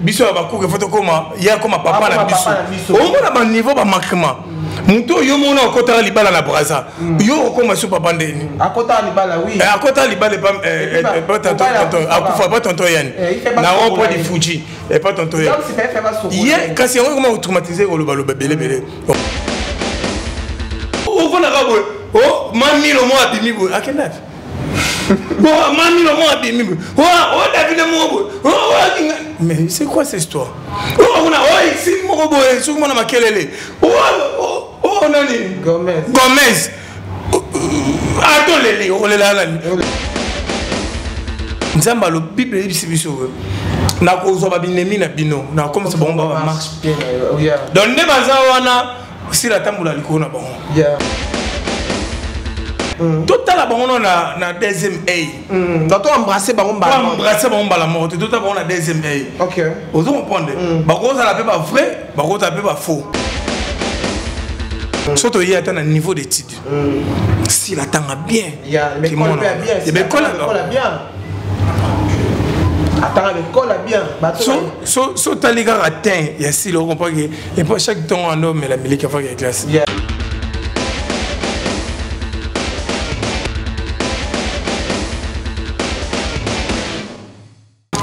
Biso ya bakuke fo tokoma ye akoma papa na biso. Omona ba niveau ba manquement. Moto oyo mona okotaka libala na Brazza. Yo okoma so papa ndeni. Akotaka libala oui. Eh, akotaka libala epa eh, eh, epa tonton tonton akufa epa tonton yani. Na rond point du Fuji epa tonton yani. Ye kasi yango ekoma kotraumatiser koloba loba ebele ebele. Ofandaka boye o mamilo mo abimi boye akenda wapi? Oh, mamilo mo abimi boye oh, oh David moko boye oh, mais c'est quoi cette histoire? Oh kuna oh isi moko boye soki mona makelele oh oh oh nani Gomez Gomez atoleli okolela nani? Nzambe alobi Bible eyebisi biso nakozwa babinemi na bino nakomisa bango ba marche pied donc nde baza wana osila atambola likolo na bango. Totala bango no na deuxième A. Donc to embrasser bango mbala moko. Embrasser bango mbala moko te, totala bango na deuxième A. Ozo comprendre? Bakozala mpe ba vrai, bakozala mpe ba faux. So toye ata na niveau d'étude. S'il atanga bien. Yeah, mais l'école bien. L'école bien. Atanga l'école bien. So so tali kaka teint ya sila o comprendre que et puis chaque temps on homme la miliki afaka ya classe.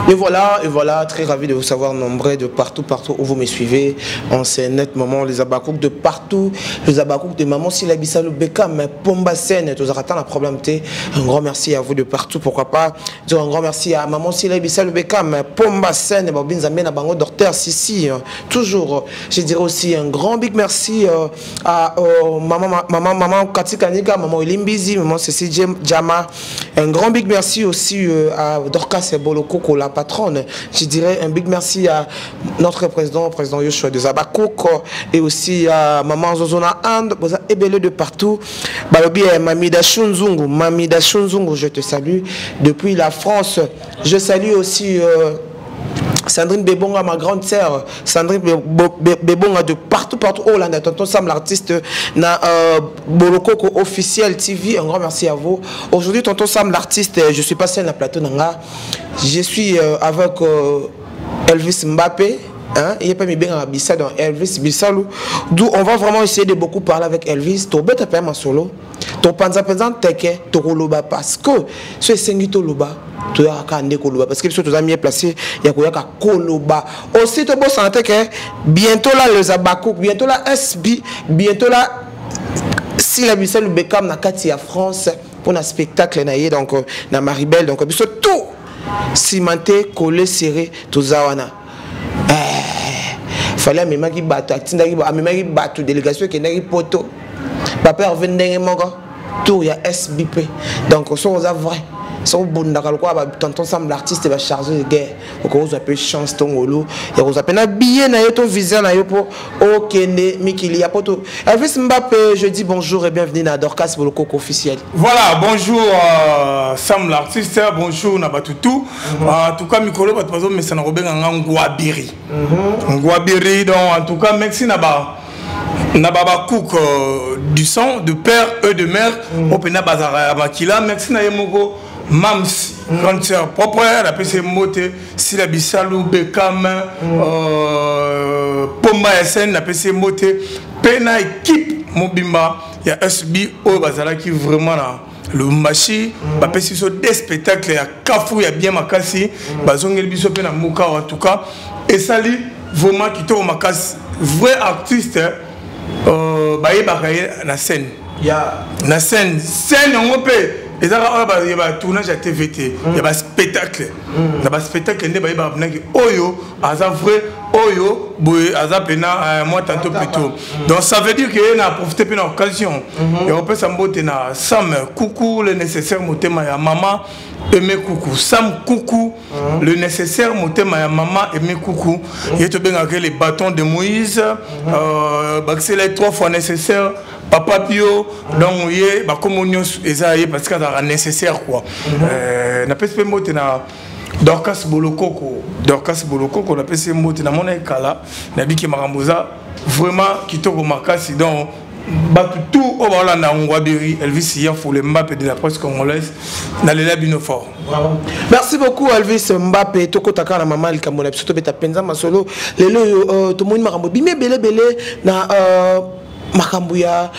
Et voilà, très ravi de vous savoir nombreux de partout, partout où vous me suivez. En ces net moments, les Habacucs de partout, les Habacucs de Maman Sila Bisalu Bekam, Pomba Sen, tous les problème T. Un grand merci à vous de partout, pourquoi pas. Dire un grand merci à Maman Sila Bisalu Bekam, Pomba Sen, Bobin Zambé, Bango, Docteur Sissi, toujours. Je dirais aussi un grand big merci à maman, maman, maman Kati Kanika, maman Elimbizi, maman Cécile Djama. Un grand big merci aussi à Dorcas Bolokoko, la patronne. Je dirais un big merci à notre président, président Yoshua de Habacuc, et aussi à maman Zozona Ande, Boza Ebele de partout. Balobi, Mamida Shunzungu, Mamida Shunzungu, je te salue depuis la France. Je salue aussi Sandrine Bebonga, ma grande sœur, Sandrine Bebonga de partout, partout, Hollande, tonton Sam, l'artiste, na Bolokoko officiel TV, un grand merci à vous. Aujourd'hui, tonton Sam, l'artiste, je suis passé à la plateau, nanga. Je suis avec Elvis Mbappé, hein, il y a pas mis bien à Bissa dans Elvis Bissalou, d'où on va vraiment essayer de beaucoup parler avec Elvis. Ton bête appelle ma solo, ton panza panza teke, ton roloba parce que ce sengito loba. Toyaka nde koloba parce que biso toza mieux placé ya koyaka koloba aussi to bosana te que bientôt là les Habacucs, bientôt là SB, bientôt là Sila Bisalu Bekam na kati ya France pour na spectacle na ye donc na Maribel donc biso tout cimenté collé serré toza wana. Fallait amemaki bato, atindaki ba, amemaki bato délégation ekendaki poto. Papa Hervé ndenge moko tour ya SBP. Donc so oza vrai. So bundaka lokwa ba tonton Sam l'artiste ba chargé de guerre. Okozwa pe chance tongolo, ya kozwa pe na billet na yo to visa na yo po okende mikili ya poto. Elvis Mbappé, je dis bonjour et bienvenue na Dorcas Bolokoko officiel. Voilà, bonjour Sam l'artiste, bonjour na batutu. En tout cas mikolo bato bazo mesana kobenga nga Ngwabiri. Ngwabiri donc en tout cas merci na ba na baba cook du sang de père et de mère. Opena bazara ya makila merci na ye moko Mams, grande sœur propre, la PC Mote, Sila Bisalu, Bekam, Pomba SN, la PC Mote, Pena équipe Mobimba, il y a SB, O Bazala qui vraiment là. Lubumbashi, ba pesi so des spectacles ya Kafu ya bien makasi, bazongeli biso pe na mboka en tout cas esali vraiment kitoko makasi vrai artiste bayebaka ye na scène. Na scène, scène yango pe ezaka oyo ba, ya ba tournage ya TVT, ya ba spectacle. Na ba spectacle nde bayebaka mpena oyo aza vrai, oyo boye aza pena moi tantôt plutôt. Donc ça veut dire que na profité pe na occasion. Ya kopesa mbote na Sam Kuku le nécessaire motema ya mama Aimé Kuku. Sam Kuku le nécessaire motema ya mama Aimé Kuku. Ye to bengaka les bâtons de Moïse, baxela 3 fois nécessaire. Papa Pio, donc ye ba komo nyonso eza ye parce que azalaka nécessaire quoi. Na pesi pe mbote na Dorcas Bolokoko, Dorcas Bolokoko na pesi mbote na mona ekala na biki makambo za vraiment kitoko makasi donc Bato tout oyo baolanda Ngwabiri Elvis Yafule Mbappe de la presse congolaise, nalela bino fort. Bravo. Merci beaucoup Elvis Mbappe. Tokotaka na mama likambo na biso, tobeta penza masolo lelo oyo. Tomoni makambo bimi ebele ebele na makambo ya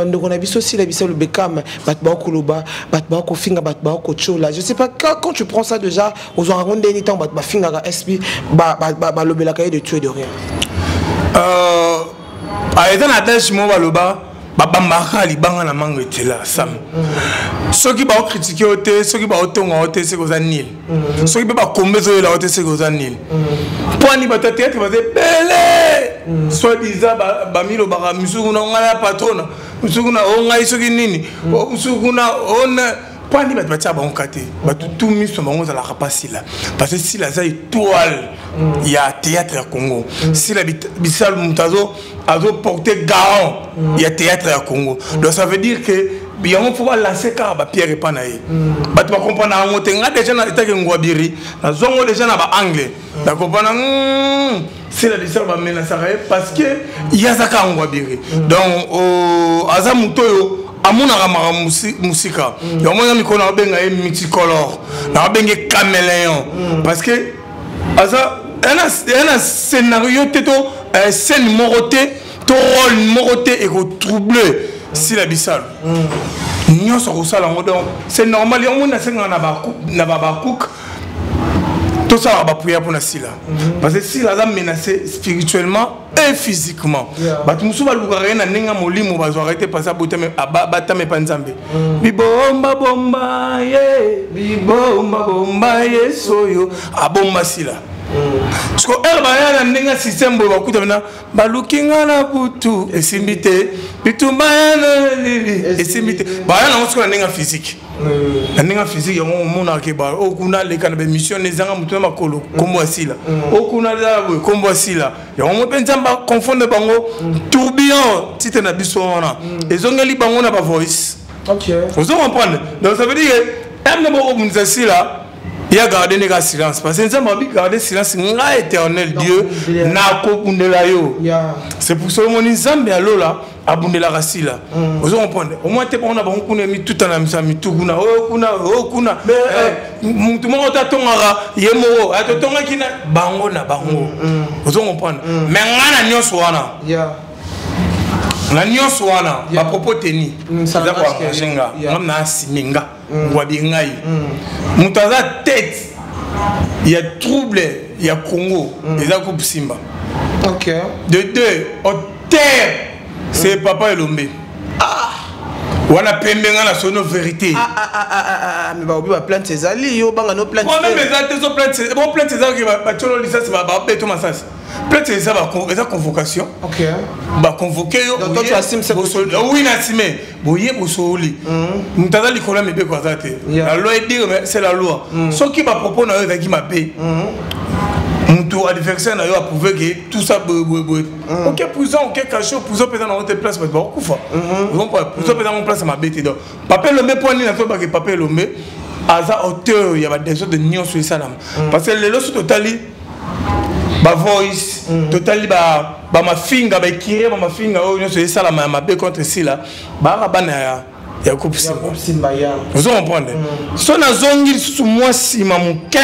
ndeko na biso Sila Bisalu Bekam. Bato bakoloba, bato bakofinga, bato bakotiola. Je sais pas, quand tu prends ça déjà, ozwaka yango ndeni ntango bato bafingaka sp, balobelaka ye de tout et de rien? Eza na adage moko baloba, babambaka libanga na mango etela sam. Soki baocritiquer yo te, soki baotonga yo te, soki oza nil. Soki mpe bakombe ezoyela yo te, soki oza nil. Mpo ani bato ya théâtre baza ebele, soi-disant bamilobaka misusu kuna ngai ya patrona, mosusu kuna o ngai soki nini, mosusu kuna ona. Mpo ani bato batia bango ka te, bato tu miso bango ezalaka pa Sila, parce que Sila aza étoile ya théâtre ya Congo. Sila Bisalu, moto azoporte garant ya théâtre ya Congo. Donc ça veut dire que yango faut balancer kaka bapierre epa na ye. Bato bacomprendre yango te. Nga déjà na etake Ngwabiri, nazwango déjà na baangle, nakomprendre Sila Bisalu bamenasaka ye parce que ye aza kaka Ngwabiri. Donc aza moto oyo amonaka makambo mosika. Yango mona mikolo naobenga ye multicolore, naobenge caméléon, parce que aza ena scénario te to scène moko te to rôle moko te ekotrouble Sila Bisalu. Nyonso akosala yango, donc c'est normal. Yango moni nasengaka na babacook, tosalaka baprière mpona Sila, parce que Sila aza menacé spirituellement et physiquement. Bato mosusu balukaka ye na ndenge ya molimo, bazwaka ye te, parce batama epa Nzambe. Bibomba bomba ye, bibomba bomba ye, soyo abomba Sila. Siko ere baya na ndenge ya système boye, bakuta mena baluki nga na butu, esimbi te, bitumba ya na lili esimbi te. Baya nango siko na ndenge ya physique, na ndenge ya physique. Yango omonaka oyo kuna aleka na baémission ezanga motu na makolo, nkombo ya Sila, oyo kuna ezala boye, nkombo ya Sila. Yango mo mpe Nzambe aconfondre bango. Tourbillon titre na biso wana ezongeli bango na bavoice. Ozo comprendre? Donc ça veut dire que eme bokobundisa Sila, ya garde nde kaka silence, parce que Nzambe abi garde silence, nga éternel Dieu nakobundela yo. C'est pour ça omoni Nzambe ya lola abundelaka Sila. Ozo comprendre? Omoi te bango na bango kuna mituta na misa mitu kuna, oyo kuna, oyo kuna, mutu moko te atongaka ye moko, atotongaki na bango na bango. Ozo comprendre? Mais nga na nyonso wana, na nyonso wana, bapropos teni eza koengage nga, nga na asime nga Ngwabi. Ngai moto aza tête ya trouble ya Congo eza groupe Simba. De deux, auteur c'est papa Elombe. Wana pembe nga na sono vérité. Mais baobi baplainte ezali, yo banga no plainte. Problème eza te. So plainte, bon, plainte eza ke batiolo lisasi, babeto masasi. Plainte eza eza convocation, baconvoke yo. Oui, na assume boye, bosoli. Moto aza likolo ya mibeko aza te. La loi est dire, mais c'est la loi. Soki bapropos na yo ezalaki mabe, moto adversaire na yo approuve ke tout ça boye boye boye, oke prison, oke cachot. Prison mpenza nango te, place bato bakokufa. Prison mpenza yango place mabe te. Donc papa Elombe, mpo nini nazobake papa Elombe aza auteur ya badésordre nyonso esalama? Parce que lelo so totali bavoice, totali bamafinga, baekire, bamafinga oyo nyonso esalama ya mabe contre Sila, baaka bana ya groupe Simba. Ozo comprendre? So nazongi lisusu mwa nsima moke,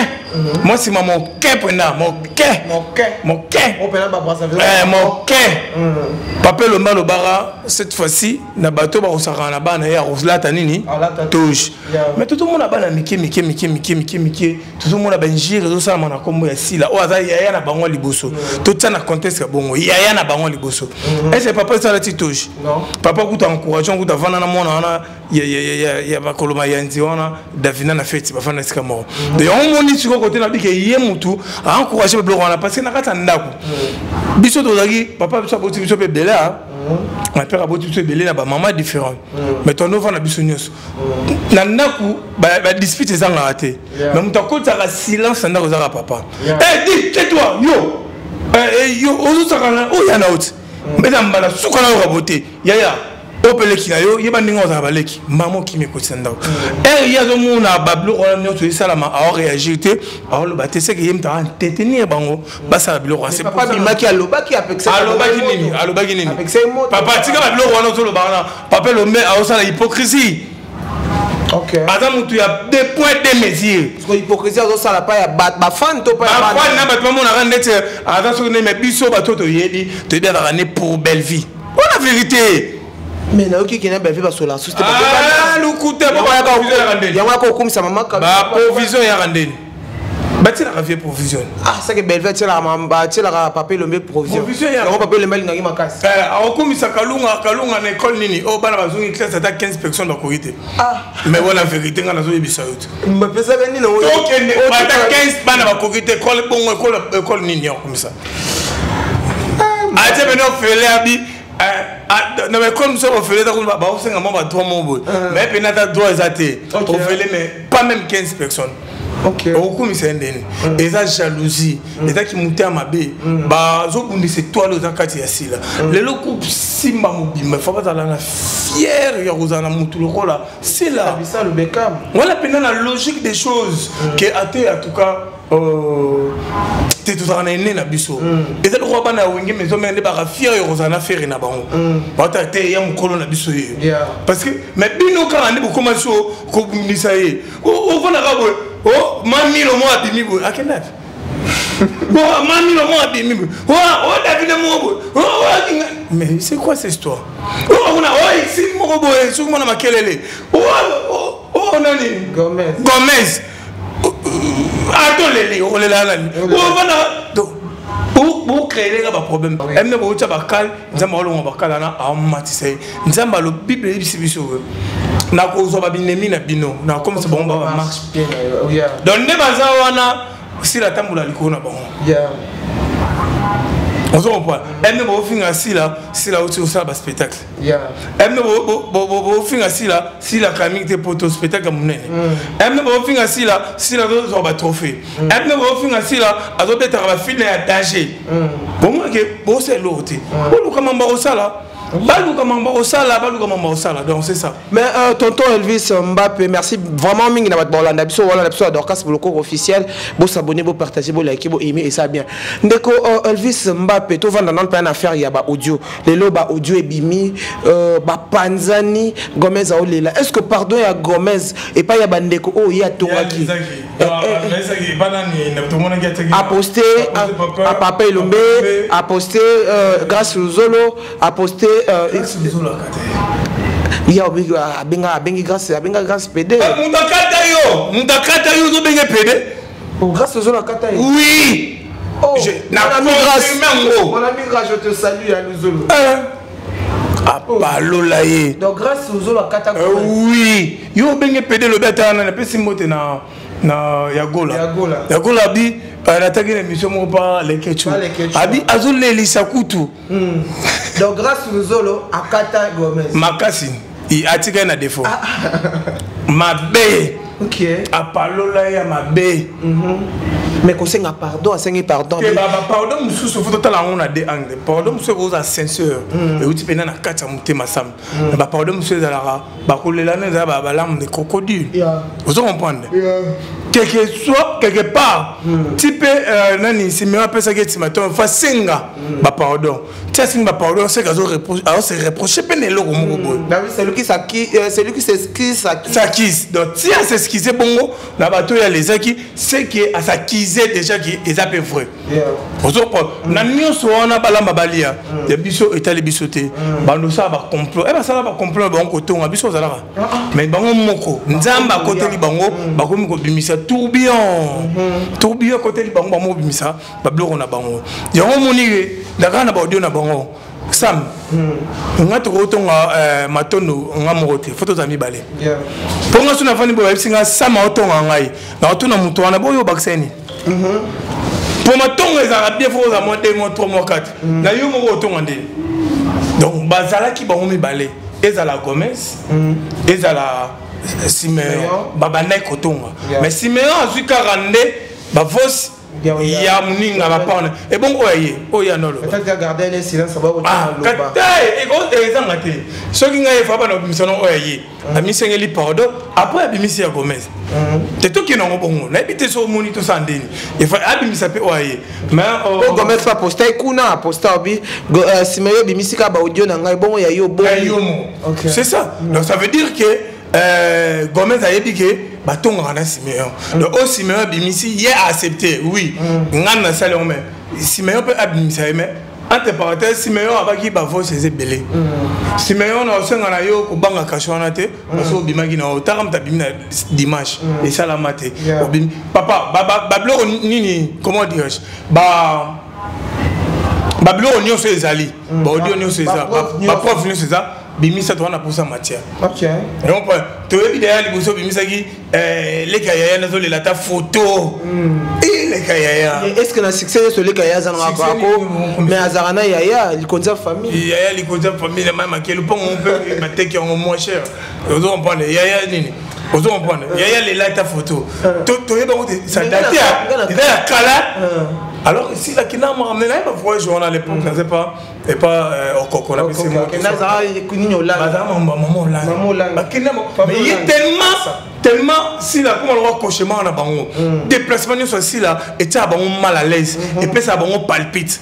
mwa nsima moke mpena moke moke moke, papa Elombe alobaka cette fois-ci na bato bakosakana na bana ye, akolata nini? Toge. Mais tozomona bana mike mike mike mike mike mike, tozomona bainjure ezosalama na nkombo ya Sila oyo aza yaya na bango liboso. Totia na contexte ya bongo, yaya na bango liboso. Ese papa esala ti toge? Papa kuta encourage kuta avanda na mwana wana ya bakolo mayanzi wana, Davina na feti, bafanda esika moko. Donc yango moni sikoyo kote na bike ye mutu aencourage babiloko wana, parce que na kati ya ndako biso tozalaki, papa biso aboti biso mpe ebele, ma père aboti biso ebele na bamama différent, mais tonovanda biso nyonso na ndako. Badispute ezangaka te, mais moto akotisaka silence na ndako ezaka papa. Di tais-toi, yo yo ozosakana oyo ya na oti eza mbala suka na yoka bote yaya. Oyo mpe leki na yo, yeba ndenge ozala baleki. Mama okimi ekotisa ndako. Ere ye azomona babiloko wana nyonso esalama, aoréagir te, aoloba te, seke ye moto aentetenir bango basala biloko wana. Papa abimaki, alobaki. Alobaki nini? Alobaki nini? Papa, tika babiloko wana ozoloba wana. Papa Elombe aosala hypocrisie. Aza motu ya deux points deux mesures. Hypocrisie azosala pa ya bafan to pa bafan na bato bamonaka ndeti aza soki nde, mais biso bato toyebi, toyebi azalaka ne pour belle vie wana, vérité. Mais nayoki kena Bellevie basola susu te. Lukuta. Yango yaka okumisa mama. Baprovision eyaka ndeni? Batielaka vie provision. Ah, seke Bellevie atielaka Papa Elombe provision. Yango Papa Elombe alingaki makasi. Akokumisa Kalunga. Kalunga na ekole nini oyo bana bazongi classe ata 15 personnes bakoki te? Mais wana vérité nga nazoyebisa yo te. Bapesaka nini? Tokende ata 15 bana bakoki te, ekole bongo ekole nini akokumisa? Atie pene ofele abi na baekole mosusu ofele eza kuna, baosenga mwa badroit moko boye, mais pene ata droit eza te, ofele mais pas même 15 personnes. Okokumisa ye ndeni? Eza jalousie, ezaki motema mabe, bazobundisa étoile oza kati ya Sila. Lelo coupe Simba mobimba fa bazala na fier ya kozala na motu lokola Sila wana mpenza, na logique des choses ke ate. En tout cas te, tozalaka na ene na biso, eza lokola bana ya Wenge Maison Mère nde baka fier ya kozala na Ferre na bango, baotala te ya mokolo na biso ye, parce que mais bino kaka nde bokóma so kobundisa ye. Ovandaka boye, o mamilo mo abimi boye, akendaki mamilo mo abimi boye, o Davide moko boye. Mais c'est quoi cette histoire? Okuna o isi moko boye, soki mona makelele o nani Gomez atoleli, okolela nani? Ovandaka bocréeleka baproblème emne, boutya bakale. Nzambe aolonga bakale wana, aomatisa ye. Nzambe alo Bible eyebisi biso: nakozwa babinemi na bino, nakomisa bango ba bamarche pied. Donc nde baza wana, Sila atambola likolo na bango. Ozo comprendre? Eme bofinga Sila, Sila auti kosala baspectacle. Eme bofinga Sila, Sila kamiki te poto spectacle ya monene. Eme bofinga Sila, Sila azozwa batrophée. Eme bofinga Sila, azobetaka bafilme ya danger. Bomonake bosala eloko te, boluka mambo kosala, baluka mambo kosala, baluka mambo kosala. Donc c'est ça. Mais tonton Elvis Mbappé, merci vraiment mingi na bato baolanda biso, olanda biso ya Dorcas Boloko officiel. Bosabonner, bopartager, bolike, boaimer et ça bien. Ndeko Elvis Mbappé, tovanda nano mpe na affaire ya baaudio. Lelo baaudio ebimi, bapanzani, Gomez aolela. Est ce que pardon ya Gomez epai ya bandeko oyo ye atongaki, aposte à Papa Elombe, aposte Grâce Luzolo, aposte ya abenga, abengi Grâce, abenga Grâce PD. Moto akata yo, moto akata yo, ozobenge PD. Grâce Luzolo akata ye. Oui. Oh, na confirme yango. Mon ami Grâce, je te salue à Luzolo. Apalola ye. Donc Grâce Luzolo akata. Oui, yo obenge PD, lobi ata wana napesi mbote na ya Gola, ya Gola abi nataki na émission moko pa Lekechu, abi azolelisa kutu. Donc Grâce Luzolo akata Gomez. Makasi, atikali na défaut mabe. Apalola ye ya mabe. Mais kosenga pardon, asengi pardon. Pardon mosusu fo totala yango na deux angle. Pardon mosusu ekozala sincère, euti mpena na kati ya motema sam. Na bapardon mosusu ezalaka bakolela na ezala balarme de crocodile. Ozo comprendre? Quelque soit, quelque part ti mpe nani Simeon apesaki ultimatum, fa senga bapardon. Ti asengi bapardon, seke azose reproche mpe na eloko moko boye. Celui qui s'excuse. S'accuse. Donc ti as'excuse bongo na bato oyo alezaki, seke as'accuse déjà ki eza mpe vrai. Ozocomprendre? Na nyonso wana balamba balia ya biso etali biso te. Bando osala bacomplot, e basala bacomplot na bango kotonga biso ozalaka, mais bango moko Nzambe akoteli bango, bakomi kobimisa tourbillon. Tourbillon akoteli bango, bango kobimisa babiloko na bango. Yango omoni na kaka na baaudio na bango. Sam, nga tokotonga matondo nga moko te, fo tozala mibale. Mpo nga so nafandi boye, bayebisi nga Sam aotonga ngai, naotuna moto wana boyo obakisa ye nini? Mpo matongo ezalaka bien, fo kozala mwa 2 mois, 3 mois, 4 na yo moko otonga ndeni. Donc bazalaki bango mibale, ezala Gomez, ezala Simeon, babandaki kotonga. Mais Simeon azwi kaka nde bavosi. Ya moninga bapana ebongo oyo aye oyo ya noloba ezanga te. Soki ngai efa bana obimisa no oyo aye amisengeli pardon, après abimisi ya Gomez te, tokende yango bongo. Nayebi te so omoni tosala ndeni efa abimisa mpe oyo aye. Mais Gomez fa posta kuna, aposta obi nsima yo obimisi kaka baaudio na ngai, bongo ya yo. Bomo, c'est ça. Donc ça veut dire que Gomez ayebi ke batongaka na Simeon. Donc oyo Simeon abimisi, ye accepté, oui, ngai nasali yango, mais Simeon mpe abimisa ye. Mais entre parenthèse, Simeon abaki bavoice eza ebele. Simeon, na osenga na yo kobanga kasho wana te, parce que obimaki na otaka moto abimi na dimanche, esalama te. Obimi papa babiloko nini, comment dirais-je, ba babiloko nyonso ezali, baaudio nyonso eza, bapreuve nyonso eza, bimisa to wana posa matière. Donc toyebi deya liboso obimisaki leka yaya, nazolela ata photo leka yaya. Est ce que na succès nyonso leka yaya aza nanga ako, mais azalaka na yaya likonzi ya famille? Yaya likonzi ya famille na mai makelu mpongo mpe bateki yango moins cher. Ozo comprendre yaya nini? Ozo comprendre yaya lela ata photo, toyebango te, ça date, eza ya kala. Alors esilaki na makambo naye bavoyage wana à l'époque, naze pas epa okoko na bisi. Mama Olanga bakenda, mais ye tellement Sila koma lokwa cauchemar na bango. Déplacement nyonso ya Sila etiaka bango mal à l'aise, epesaka bango palpite.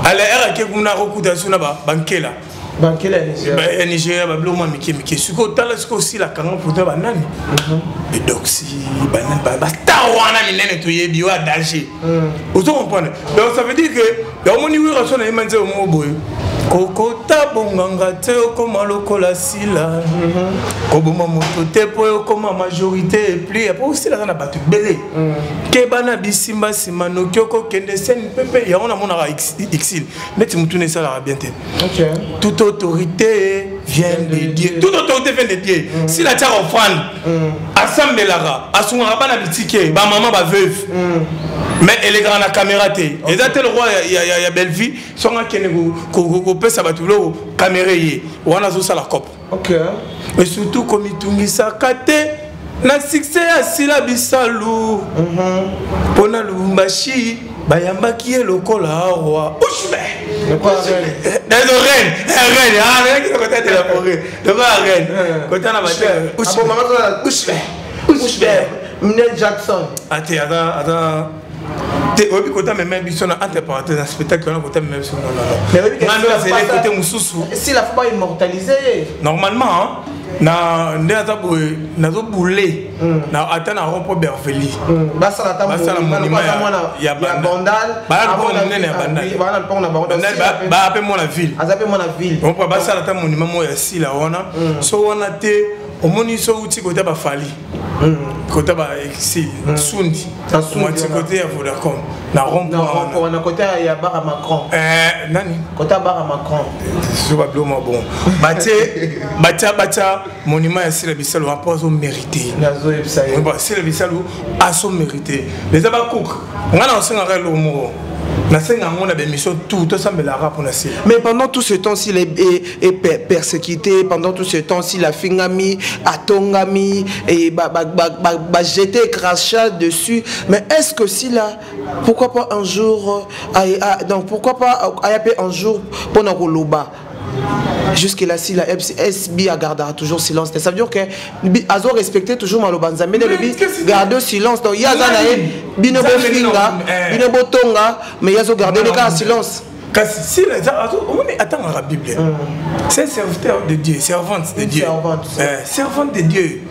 Ale ere ake kuna, akokuta so na bankela. Bankela. Ya Nigeria, babiloko mwa mike mike. Sikoyo tala, sikoyo osila kanga foto banani, Edoxi, banani, bastar wana minene toyebi oyo ya danger. Ozo comprendre? Donc ça veut dire que omoni wira so nayeba nzebo moko boye, kokota bonganga te, okoma lokola Sila, koboma moto te mpo okoma majorité epli po osila aza na bato ebele. Keba na bisimba nsima noki okokende sene pepe. Yango namonaka exil neti motuna esalaka bien te. Toute autorité vient de Dieu, toute autorité vient de Dieu. Sila tiaka offrande, asambelaka, asungaka bana bitike, bamama, baveuve, mais elekaka na caméra te. Eza te le roi ya Bellevue songo akende kopesa bato biloko, caméra ye wana azosala cope. Et surtout komitungisaka te na succès ya Sila Bisalu, mpona Lubumbashi bayambaki ye lokola roi. Ushbe reine, reine kota de la forêt, lokola reine kota na bate. Ushbe, Ushbe, Mnel Jackson. Ate aza aza te, oyebi kota meme biso na entre parenthèse na spectacle wana, kota meme biso ngando azele kote mosusu. Sila faut pas immortaliser. Normalement na nde aza boye, nazobule na ata na rond-point Berveli. Basala ata basala monument ya Bandal. Bala lupango monene ya Bandal. Bala lupango na bango. Baa mpe mwana ville. Aza mpe mwana ville. Ompa basala ata monument moko ya Sila wana. So wana te, omoni so uti kota bafali, kota ba exil sundi, omati kote ya Vodacom na rond-point. Wana kote ya bara Macron. Nani? Kote ya bara Macron. So babilo mwa bon, batie batia batia monument ya Sila Bisalu mpo azomérite. Sila Bisalu azomérite. Les abakouk, ngai na osengaka eloko moko, nasenga yango na bémission tout, tosambelaka mpona Sila. Mais pendant tout ce temps, s'il est persécuté, pendant tout ce temps, s'il a fingami, atongami et ba, ba, ba, ba, ba jeté crachat dessus, mais est-ce que s'il a, pourquoi pas un jour, donc pourquoi pas ayape un jour pendant koloba? Jusque-là, si la SB a gardé toujours silence, ça veut dire que azo respecté toujours maloba Nzambe, le bi garde silence. Donc yaza na ye bino bofinga, bino botonga, mais yazo garder le cas silence. Kasi Sila omoni atangaka Bible, c'est un serviteur de Dieu, servante de Dieu. Servante. Servante de Dieu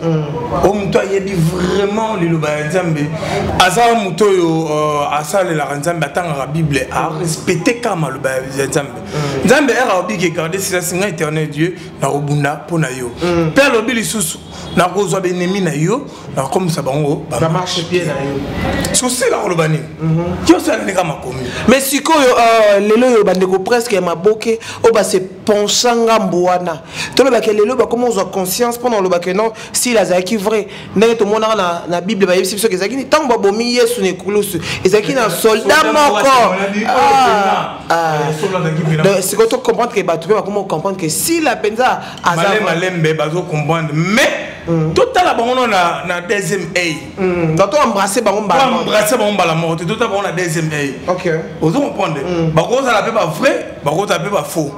oyo moto ayebi vraiment liloba ya Nzambe, aza moto oyo asalelaka Nzambe, atangaka Bible, arespecte kaka maloba ya Nzambe. Nzambe ere alobi ke garde silence, ngai éternel Dieu nakobunda mpo na yo. Mpe alobi lisusu, nakozwa baennemi na yo, nakomisa bango bamarchepied na yo. Sosila koloba nini? Yo osala ndenge makomi. Mais sikoyo lelo oyo bandeko presque ya maboke oyo base pencha ngambo wana, tolobaka lelo bakoma ozwa conscience mpona olobaka non, s'il azalaki vrai ndenge tomonaka na Bible, bayebisi biso ezalaki ntango babomi Yesu na ekulusu, ezalaki na soldat moko. Sikoyo tocomprendre ke bato mpe bakoma comprendre ke Sila mpenza aza malembe, bazocomprendre mais Totala bango no na deuxième a. Donc toembrasse bango mbala. Toembrasse bango mbala moko te, totala bango na deuxième a. Ozo comprendre, bakozala mpe bavrai, bakozala mpe bafaux.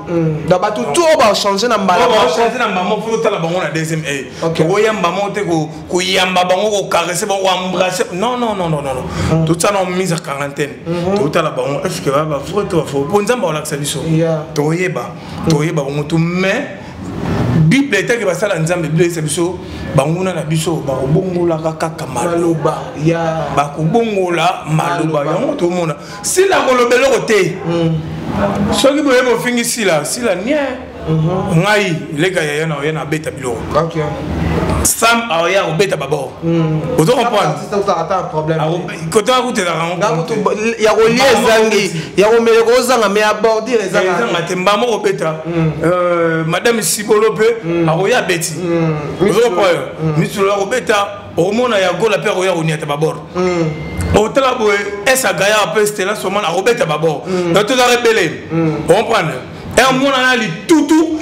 Donc bato tout oyo bachange na mbala. Bachange na mbala moko, faut totala bango na deuxième a. Tokoyamba moko te, koyamba bango, kocaresse bango, koembrasse, non, non, non, non, non. Totala na mise ya quarantaine, totala bango, est ce que bavrai to bafaux, mpo Nzambe akolakisa biso. Toyeba bango tu. Mais Bible etaki basala Nzambe, Bible eyesa biso banguna na biso bakobongolaka kaka maloba, bakobongola maloba. Yango tomona Sila koloba eloko te. Soki boye bofingi Sila, Sila nie ngai leka yaya na oya na abeta biloko. Sam aoya kobeta babord, ozo comprendre, kote akutelaka. Ya kolia ezangi, ya komela kozanga, mais ya bordure ezanga te. Mbamo kobeta madame Sibolo mpe akoya abeti, ozo comprendre, misolo akobeta, okomona ya Gola mpe akoya koniata babord. Otala boye esagaya mpe Stela Soman akobeta babord. Donc tozaka ebele, comprendre omona na litutu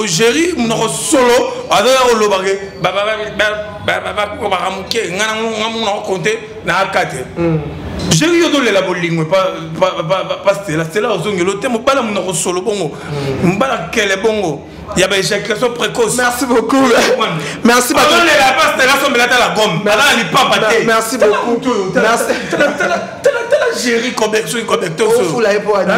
Géri monoko solo azoya koloba ke bakobaka moke, nga mona okonte na aka te. Géri, yo tolela bolingo pa Stela. Stela ozongela te, mobala monoko solo bongo, mobala kele bongo ya baéjaculation précoce. Merci beaucoup, merci. Azolela pa Stela, sombela ta la gomme, aza na lipapa te. Merci beaucoup. Tala Géri Cobek, soki Cobek. Ofula ye po ani?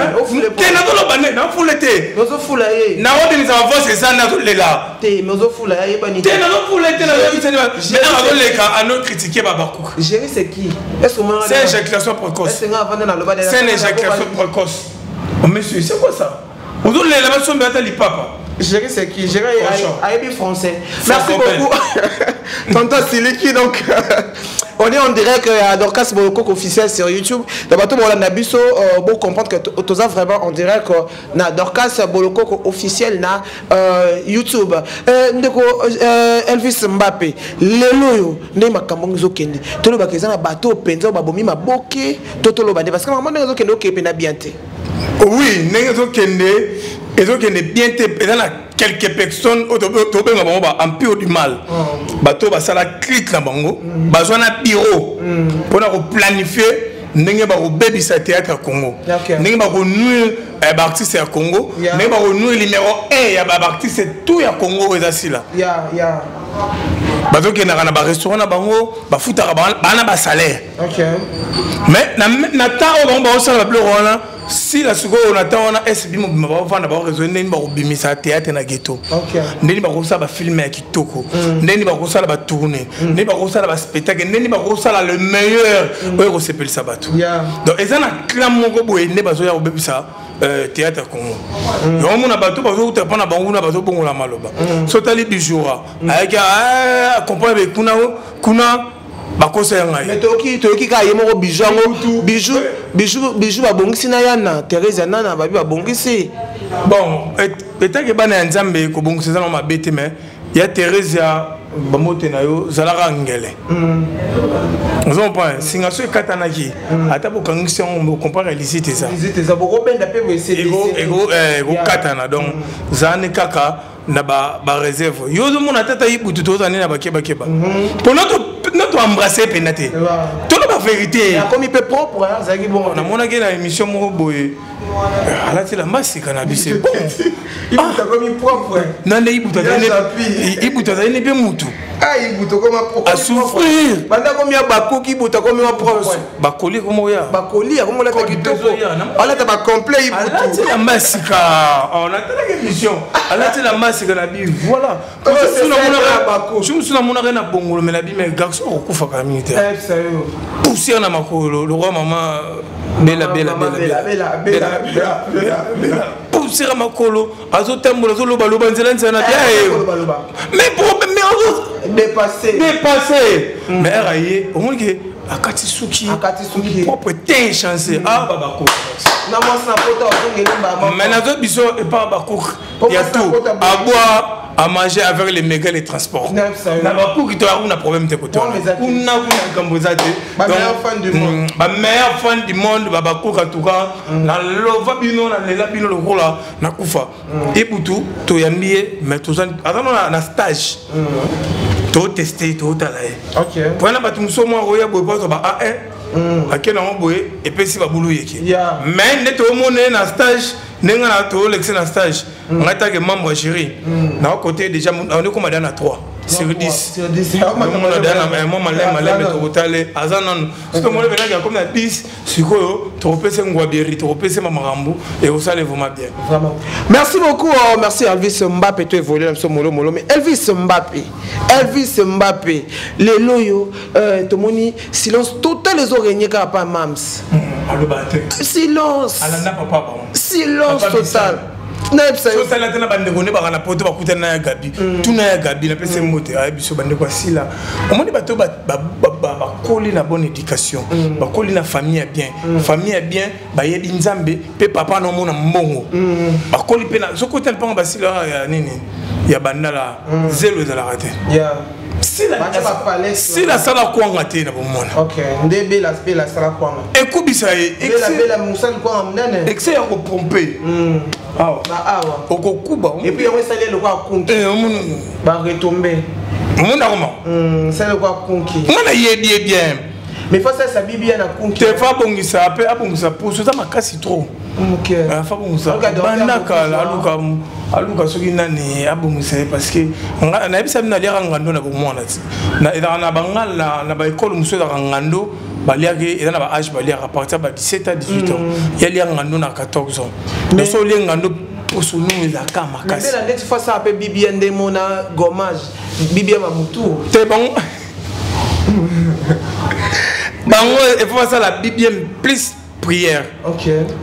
Te, nazoloba nde nafule te. Ozofula ye. Naobimisa bavoice, eza nazolela. Te, mais ozofula ye, ayebani. Te, nazofula te, nazoleka ano critiquer babakuka. Géri, c'est qui? Est-ce que c'est éjaculation précoce? Est-ce que nga avanda na loba? C'est une éjaculation précoce. Oh monsieur, c'est quoi ça? Ozolela basombe ata lipapa. Géri, c'est qui? Géri ayebi français. Merci beaucoup, tonton Siliki. Donc on est en direct à Dorcas Bolokoko officiel sur YouTube. Donc bato bolanda biso, bo comprendre que toza vraiment en direct na Dorcas Bolokoko officiel na YouTube. Ndeko Elvis Mbappe, lelo oyo nde makambo ezokende, tolobaka eza na bato mpenza oyo babomi maboke to toloba nde? Parce que makambo ndenge ezokende, okende na bien te. Oui, ndenge ezokende bien te. Eza na quelques personnes oyo tobenga bango ba empire du mal, bato oyo basala clique na bango, bazwa na bureau mpona koplanifie ndenge bakobebisa théâtre ya Congo, ndenge bakonuire baartiste ya Congo, ndenge bakonuire numéro 1 ya baartiste tout ya Congo oyo eza Sila. Bazokendaka na barestaurant na bango, bafutaka bana basalaire, mais na temps oyo bango baosala babiloko wana, Sila sikoyo na temps wana SB mobima baovanda, baoraisonne ndeni bakobimisa théâtre na ghetto, ndeni bakosala bafilme ya kitoko, ndeni bakosala batourne, ndeni bakosala baspectacle, ndeni bakosala le meilleur oyo ekosepelisa bato. Donc eza na clan moko boye nde bazoya kobebisa théâtre ya Congo. Yango omona bato bazouta mpo na bango kuna, bazobongola maloba. So otali Bijoura, ayaki acomprendre kuna kuna bakosa ya ngai. Mais toyoki kaka ye moko Bijou yango, Bijou babongisi na yana Therese ya nana babi babongisi. Bon, etake bana ya Nzambe, kobongisa eza na mabe te, mais ya Therese ya bambote na yo zalaka ngele, ozo comprendre, singa so ekatanaki, ata bokangisi yango, bocomprendre lisite eza. Lisite eza, bokobenda mpe. Ekokatana. Donc zala ne kaka na baréserve. Yo ozomona tata Ibutu, tozala nde na bakebakeba mpo na toembrasse mpena te, tolo bavérité. Akomi mpe propre, azalaki bongo. Namonaki na émission moko boye, alati elamba sika na biso. Bon. Ibutu akomi propre. Nande Ibutu azali ne mpe mutu asouffrir. Banda komi ya bakoki, Ibutu akomi wa propre. Bakoli komoya. Bakoli akomolata kitoko, alata bacomplet Ibutu. Alati elamba ya sika, natalaki émission, alati elamba ya sika na bi, voilà. Mosusu namonaka na bongolo, me na bi, mais garçon akokufaka mingi te, poussière na makolo, lokwa mama Bela Bela Bela Bela Bela, poussière makolo, azotambola, azolobaloba nzela nzela na bia, mais dépassé. Dépassé. Mais ere aye, omoni ke akati suki. Akati suki. Propre teint changé. Ah, babako. Na mwasi na pota ozongeli mbama. Mais nazo biso epa bakook, ya tout à boire, à manger avec les méga, les transports na bakuki, to akuna problème te kote kuna kuna, likambo eza te. Bameilleur fan du monde, babakuka. En tout cas nalova bino, nalela bino lokola nakufa. Ebutu toyambi ye, mais toza aza na stage. Toteste, totala ye mpona bato mosusu mwa oya boye po ba a ake nango boye, epesi babulu yeke. Mais nde toomona ye na stage, ndenge na toolekise na stage, ngai take membre ya jury na côté déjà, on est comme na 3 sur 10. Mwa maleme maleme tokotale, aza nanu. Soki tomoni penaki akomi na 10, sikoyo tokopesa ngwabieri, tokopesa makambo ekosala vraiment bien. Vraiment. Merci beaucoup, oh, merci Elvis Mbappé, to évolué na molo molo. Mais Elvis Mbappé, Elvis Mbappé, lelo yo, tomoni silence total ezo régner kaka pa Mams. Aloba te. Silence. Alanda papa bango. Silence Papa. Total. Nayebisa yo. Osala te na bandeko nde baka na poto, bakutani na ya Gabi, tuna ya Gabi, napesi mbote, ayebi biso bandeko ya Sila. Omoni bato bakoli na bonne éducation, bakoli na famille ya bien, famille ya bien, bayebi Nzambe mpe papa na omona mbongo, bakoli mpe na soki otali mpango basila ya nini ya Bandala, zelo ezalaka te. Sila. Batia bapalais. Sila asala kwanga te na bomona. Ok, nde Bela Bela asala kwanga. Ekubisa ye. Bela Bela mosali kwanga monene. Excès ya kopompe awa. Ba awa. Okokuba. Et puis yango esali eloko ya kunki. Omoni. Baretombe. Omoni akoma. Esali eloko ya kunki. Nga nayebi ye bien. Mais faut asalisa bibia na kunki. Te, fa abongisa mpe, abongisa pusu eza makasi trop. Fa abongisa. Aluka docteur. Banda kala. Abongisa. Aluka soki nani abongisa ye, parce que nayebisa bino, aliaka ngando na bomwana ti. Ezalaka na bangala na baekole mosusu, ezalaka ngando baliaki, eza na baage baliaka à partir ya ba 17 à 18 ans. Ye alia ngando na 14 ans. Donc so olie ngando, poso nunu ezalaka Mais makasi. Bela ndeti faut asala mpe bibia nde mona gommage bibia bamutu. Te, bango il faut basala bibien plus prière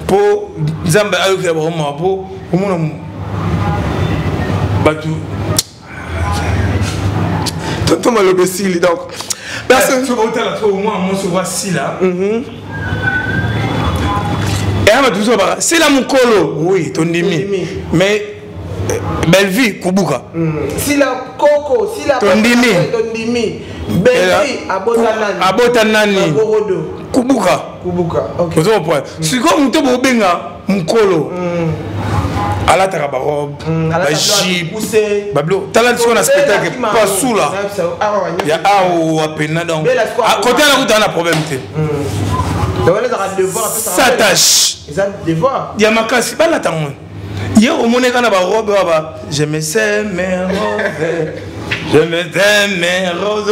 mpo Nzambe ayokela bango mawa, mpo omona bato. Tonton, maloba esili, donc merci. Soki otala so omwana mwasi okwa Sila, eya bato mosusu babaka Sila mokolo, oui, tondimi. Tondimi. Mais Bellevie kubuka. Sila koko, Sila. Tondimi. Tondimi. Belvi abota nani? Abota nani? Bagorodo. Kubuka. Kubuka, ok. Ozo comprendre? Sikoyo moto bobenga mokolo alataka barobe, bajupe, babilo. Tala sikoyo na spectacle pasula ya awa pena, donc kote wana kutana na problème te. S'attache ya makasi, balata ngo ye omoneka na barobe oyo ba "Je me sais mes robes, je me sais mes robes,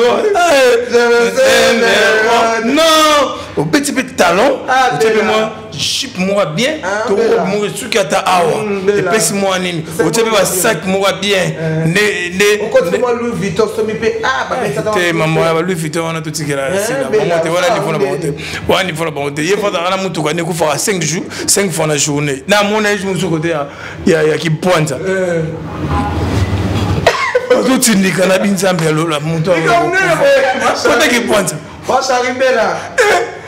je me sais mes robes". Non, obeti mpe talon, otie mpe mwa jupe moko bien to robe moko, esuki ata awa, epesi mwa nini, otie mpe basac moko bien nde te. Mama ya ba Louis Vuitton wana totikela bango te, wana niveau na bango te, wana niveau na bango te. Ye fazalaka na mutuka nde ekufaka 5 jours, 5 fois na journée. Na mona ye jour mosusu kote ya Kipwanza, ozotindika na binzambe ya lola, moto kote Kipwanza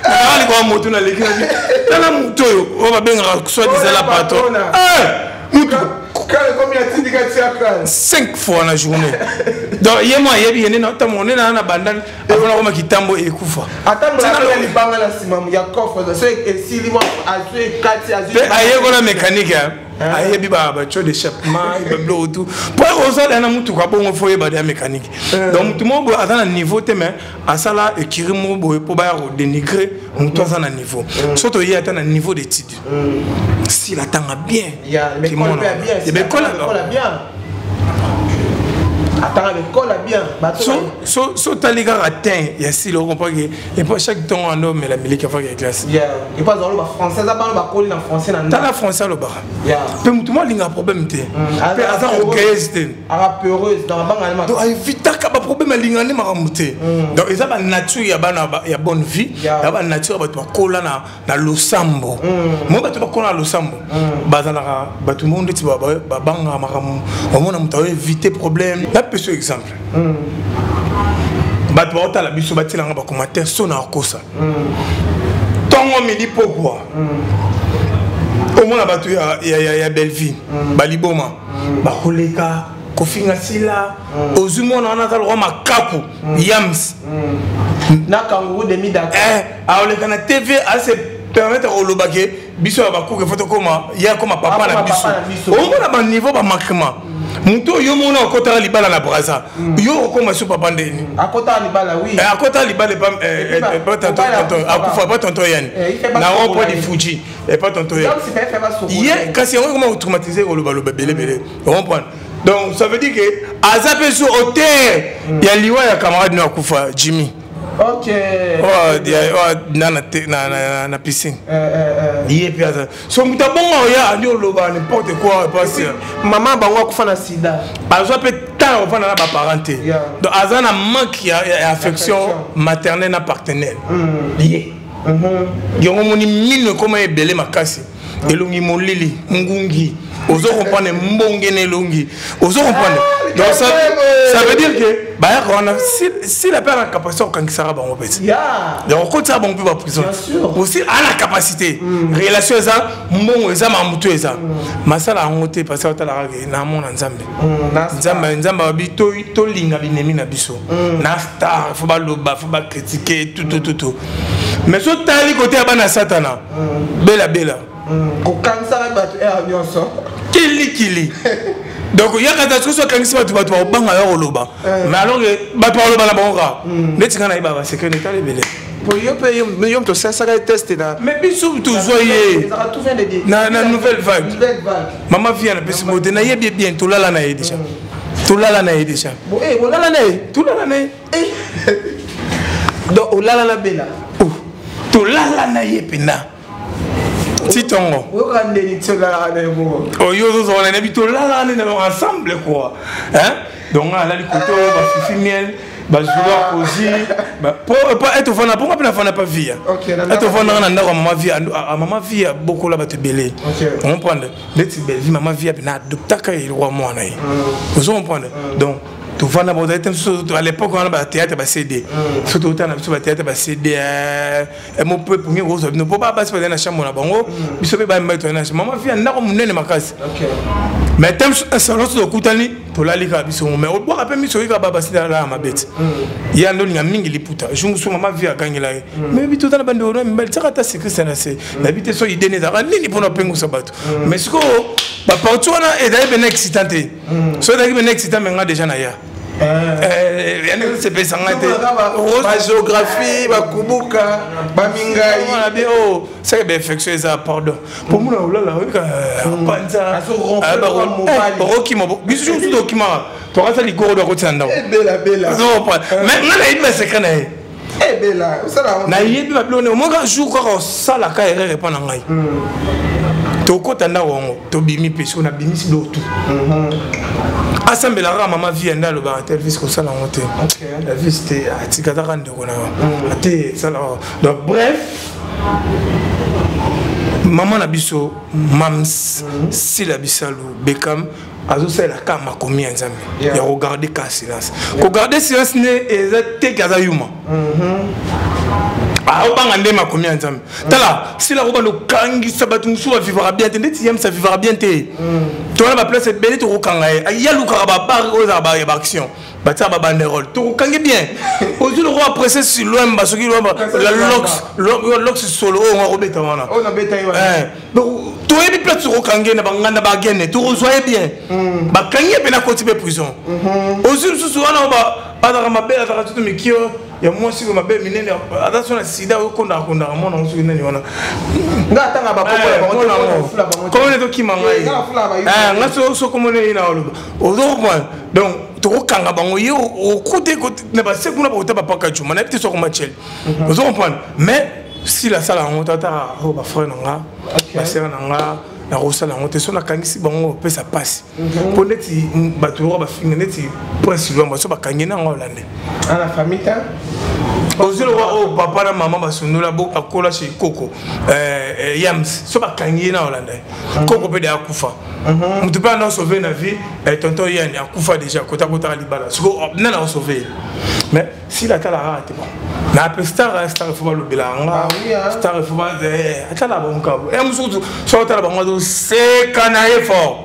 alikoa moto naleki na tala moto oyo oyo babengaka soit disant la patron, mutu 5 fois na journée. Donc ye mo ayebi ye nde ntango nde naa na bandal afona koma kitambo ekufa. Libanga na nsima ya coffre, so esili azwi ekati. Mpe ayekola mécanique, ayebi batuyau d'échappement, babiloko tout, po ozala na mutuka bongo, fo oyeba ya mécanique. Donc mutu moko boye aza na niveau te, mais asala écurie moko boye mpo baya kodénigre motu aza na niveau. So toye ata na niveau d'étude, s'il atanga bien. Bekole bien, atanga bekole bien. So otali kaka tin ya Sila, ocomprendre ke epo chaque ntongo wana omela miliki afaki ya classe. Tala français alobaka mpe, motu mo alingaka problème te, mpe aza orgueilleuse te, donc aevitaka baproblème, alingaka nde makambo te. Donc eza banature ya bana ya bonne vie, ya banature ya bato bakola na losambo. Mo bato bakola na losambo bazalaka bato moko ndeti babangaka makambo, omona moto aoevite problème. Napesa exemple, bato baotala biso, batielanga bacommentaire so na akosa ntongo, midi, pokwa. Omona bato ya Belleville baliboma bakoleka kofinga Sila, ozwi mwana wana aza lokwa makaku yams. Na kangourou demi d'accord. Aoleka na TV, ase permettre koloba ke biso ya bakuke fo tokoma, ye akoma papa na biso. Omona baniveau bamakema. Moto oyo mona akotaka libala na Braza, yo okoma so papa ndeni. Akotaka libala, oui. Akotaka libala epa tonton akufa, pa tonton Yani na rond-point du Fuji, epa tonton Yani ye. Kasi yango ekoma kotraumatiser, kolobaloba ebelebele, comprendre? Donc ça veut dire que aza mpe so auteur ya liwa ya camarade no akufa, Jimmy. Ok. Oh, na piscine. Ye mpe aza so moto abongo, oya andi oloba n'importe quoi, parce mama bango akufa na sida. Azwa mpe temps ya kofanda na baparent te. Donc aza na manque ya affection maternelle na paternelle. Ye yango omoni mino ekoma ebele makasi, elongi molili, ngungi, ozo comprendre? Mbonge na elongi, ozo comprendre? Donc ça veut dire que bayaka wana, s'il a pas la capacité okangisaka bango peti, donc okotisaka bango mpe baprison aussi. A la capacité, relation eza, mbongo eza, mamutu eza, masala yango te, parce que otalaka ke namona Nzambe. Nzambe, Nzambe abi tolinga binemi na biso. Na star, faut baloba, faut bacritiquer, tout, tout, tout, tout. Mais so tali kote ya bana Satana, bela bela. Kokanisaka bato ere nyonso. Kilikili. Donc yaka ta soki akangisi bato, bato bakobanga ya koloba. Mais alors que bato bakoloba na bango kaka neti ngai nayeba basecret netala ebele. Po yo mpe, yo moto osalisaka ye test na Mais biso tozwa ye na Nouvelle Vague. Mama Via napesi mo te, nayebi ye bien, tolala na ye déjà, tolala na ye déjà. Olala na ye? Tolala na ye. Donc olala na Bela? Tolala na ye mpena ti ntongo. Oyoka ndeni ti olalaka na ye bongo? Oyo ozozala nayebi, tolala nde na ensemble quoi, hein? Donc nga alali kote oyo bafifi miel bazulwa kozi po ete ofanda mponga mpe nafanda pa Via, ete ofandaka na ndako ya mama Via. Mama Via bokola bato ebele, comprendre? Neti Bellevie, mama Via mpe na adoptaka ye lokwa mwana ye, ozo comprendre? Donc tovanda, bozali te mosusu à l'époque wana, bathéâtre, bacd, so totala na biso bathéâtre, bacd mo mpe pongi kozwa bino mpo basi bazali na chambre na bango, biso mpe bamibali tozali na chambre. Mama Via ndako monene makasi, mais te salon so tokutani, tolali kaka biso. Mais obwaka mpe miso, oyika babasi alala mabe te, ye ando olinga mingi liputa. Jour mosusu mama Via agangela ye: mais bi toza na bandeko na mibali, tiaka ata sécurité na se. Nayebi te so idene ezalaka nini mpona opengusa bato. Mais sikoyo baparti wana ezali pena excitant te. So ezalaki pena excitant, mais nga déjà na ya yani sepesanga te. Bagéographie, bakubuka, bamingai. O seke bainfection eza, pardon, po mona olala oyika panza okokima. Biso mosusu tokimaka, tokasa ligoro akotisa ndako. Mais nga nayebi basecret na ye, nayebi babiloko. Omoka jour kaka osalaka erreur epa na ngai, tokota ndako yango, tobimi mpe soki nabimisi biloko tu, asambelaka mama Vie nde alobaka te: "Elvis, kosala yango te, Elvis te, atikataka ndeko na yo ate esala." Donc bref, mama na biso Mams Sila Bisalu Bekam azosalela kaka makomi ya Nzambe ya kogarder ka silence. Kogarder silence nde eza teke aza yuma, aobanga nde makomi ya Nzambe. Tala, Sila kobanda okangisa bato mosusu bavivaka bien te, ndeti Yamsa avivaka bien te. Tona baplace ebele tokokanga ye, ye alukaka babar oyo ezalaka ya baaction, batiaka babanderole, tokokangi bien. Ozwi lokola Princesse Lwemba, soki Lwemba Lox solo oyo nga kobeta wana, donc toyebi place tokokangi ye na banganda bagene, tokozwa ye bien. Bakangi ye mpe na koti mpe prison. Ozwi lisusu wana oyo bazalaka mabe, azalaka tutu mikio ya mwasi oyo mabe minene, aza so na sida, oyo kondaka kondaka mwana ngo soki nani wana. Nga atanga bakombo. Komone tokima ngai nga so komone ye na oloba, ozokomona? Donc tokokanga bango, ye okute na base kuna, bakota bapaka juma, nayebi te soko machele, ozo comprendre? Mais sila asala yango, tata oyo bafrère na nga, basere na nga, nakosala yango te. So nakangisi bango, opesa mpasi mpo neti bato loko bafinga neti Prince Lwamba, so bakangi nango olande. Ana famille te. Ozwi lokwa oyo papa na mama basundola, akola chez koko Yams, so bakangi ye na olanda ye. Koko mpe de akufa, motu mpe anda osauve na vie. Tonton Yani akufa déjà, kota kotaka libala, siko nani akosauve ye? Mais sila atalaka kaka te. Bon, na ape star, star faut balobela nga star, faut atala bango kabo e mosuku. So otala bango, azoseka na ye fort.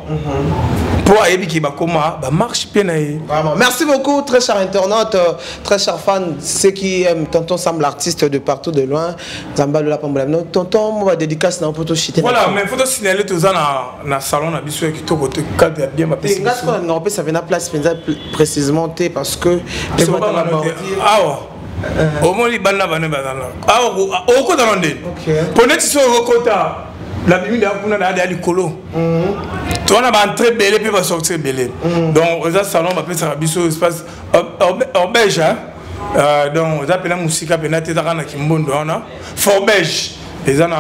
Mpo ayebi ke bakoma bamarche mpe na ye. Vraiment. Merci beaucoup, très cher internaute, très cher fan, ceux qui aiment Tonton Sam, l'artiste de partout de loin. Zamba Lola Pambola. Non, Tonton, moi, dédicace na poto chité. Voilà, mais faut signaler tout ça na salon na biso ya kitoko te cadre ya bien bapesi. Nga sikoyo na opesa vena place penza précisément te parce que biso batala awa omoni banda bana bazala awa okota na ndeni po neti soki okota nabimi ndeya kuna na ya likolo to wana baentre ebele mpe basorti ebele. Donc eza salon bapesaka biso espace orbege, donc eza mpena mosika mpena te, ezaka na Kimbondo wana, Forbege eza na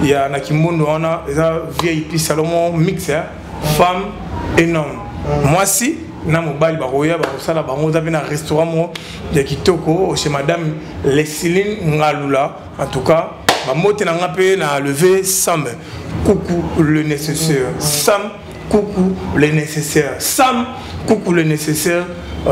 ya na Kimbondo wana. Eza VIP salon mix, femme et homme, mwasi na mobali bakoya bakosala bango. Eza mpe na restaurant moko ya kitoko chez madame Lesiline Ngalula. En tout cas, bambote na nga mpe na levé Sam Coucou le nécessaire, Sam Coucou le nécessaire, Sam Coucou le nécessaire,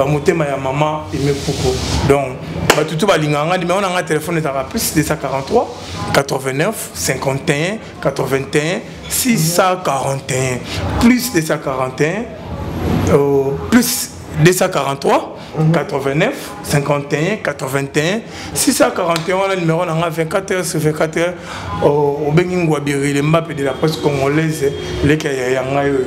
motema ya mama Aime Coucou. Donc bato to balingaka nga, numéro na nga téléphone ezalaka plus 243 89 51 81 641, plus 241, plus 243 89 51 81 641. Wana numéro na nga, 24 heures sur 24 heures obengi Ngwabiri le Mbape de la presse congolaise, leki ya yaya ngai oyo.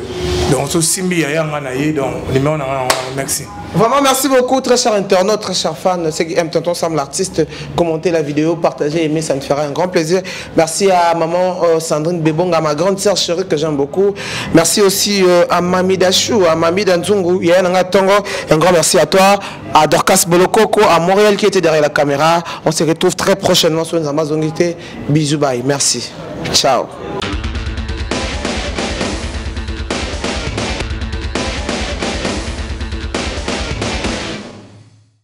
Donc sosimbi yaya nga na ye, donc numéro na nga wana. Merci. Vraiment, merci beaucoup, très cher internaute, très cher fan, ceux qui aiment Tonton Sam l'artiste. Commentez la vidéo, partagez, aimez, ça me fera un grand plaisir. Merci à maman Sandrine Bebonga, ma grande sœur chérie que j'aime beaucoup. Merci aussi à Mami Dachou, à Mami Danzungu, Yananga Tongo. Un grand merci à toi, à Dorcas Bolokoko, à Montréal qui était derrière la caméra. On se retrouve très prochainement sur les Amazonités. Bisous, bye. Merci. Ciao.